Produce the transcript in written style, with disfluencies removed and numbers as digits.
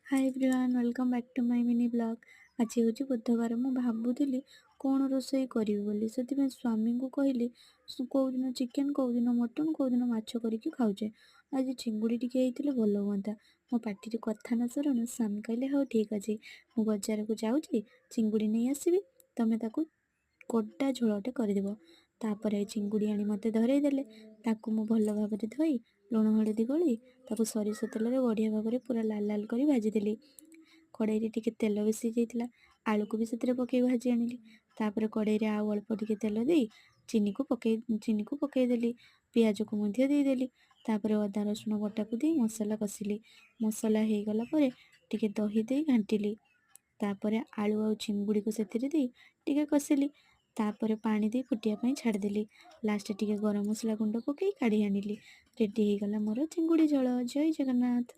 Hi everyone, welcome back to my mini vlog. ଆଜି ହେଉଛି ବୁଧବାର। ମୁଁ ଭାବୁଥିଲି କ'ଣ ରୋଷେଇ କରିବି ବୋଲି। ସେଥିପାଇଁ ସ୍ୱାମୀଙ୍କୁ କହିଲି, କେଉଁଦିନ ଚିକେନ୍, କେଉଁଦିନ ମଟନ୍, କେଉଁଦିନ ମାଛ କରିକି ଖାଉଛେ, ଆଜି ଚିଙ୍ଗୁଡ଼ି ଟିକେ ହେଇଥିଲେ ଭଲ ହୁଅନ୍ତା। ମୋ ପାଟିରେ କଥା ନ ସରୁଣୁ ସ୍ୱାମୀ କହିଲେ, ହଉ ଠିକ୍ ଅଛି, ମୁଁ ବଜାରକୁ ଯାଉଛି, ଚିଙ୍ଗୁଡ଼ି ନେଇ ଆସିବି, ତମେ ତାକୁ ଗୋଟା ଝୋଳଟେ କରିଦେବ। ତାପରେ ଚିଙ୍ଗୁଡ଼ି ଆଣି ମୋତେ ଧରେଇ ଦେଲେ। ତାକୁ ମୁଁ ଭଲ ଭାବରେ ଧୋଇ, ଲୁଣ ହଳଦୀ ଗୋଳେଇ, ତାକୁ ସୋରିଷ ତେଲରେ ବଢ଼ିଆ ଭାବରେ ପୁରା ଲାଲ ଲାଲ କରି ଭାଜିଦେଲି। କଡ଼େଇରେ ଟିକେ ତେଲ ବେଶୀ ଯାଇଥିଲା। ଆଳୁକୁ ବି ସେଥିରେ ପକାଇ ଭାଜି ଆଣିଲି। ତାପରେ କଡ଼େଇରେ ଆଉ ଅଳ୍ପ ଟିକେ ତେଲ ଦେଇ ଚିନିକୁ ପକାଇଦେଲି, ପିଆଜକୁ ମଧ୍ୟ ଦେଇଦେଲି। ତାପରେ ଅଦା ରସୁଣ ବଟାକୁ ଦେଇ ମସଲା କଷିଲି। ମସଲା ହେଇଗଲା ପରେ ଟିକେ ଦହି ଦେଇ ଘାଣ୍ଟିଲି। ତାପରେ ଆଳୁ ଆଉ ଚିଙ୍ଗୁଡ଼ିକୁ ସେଥିରେ ଦେଇ ଟିକେ କଷିଲି। ତାପରେ ପାଣି ଦେଇ ଫୁଟିବା ପାଇଁ ଛାଡ଼ିଦେଲି। ଲାଷ୍ଟ ଟିକେ ଗରମ ମସଲା ଗୁଣ୍ଡ ପକାଇ କାଢ଼ି ଆଣିଲି। ରେଡ଼ି ହେଇଗଲା ମୋର ଚିଙ୍ଗୁଡ଼ି ଝୋଳ। ଜୟ ଜଗନ୍ନାଥ।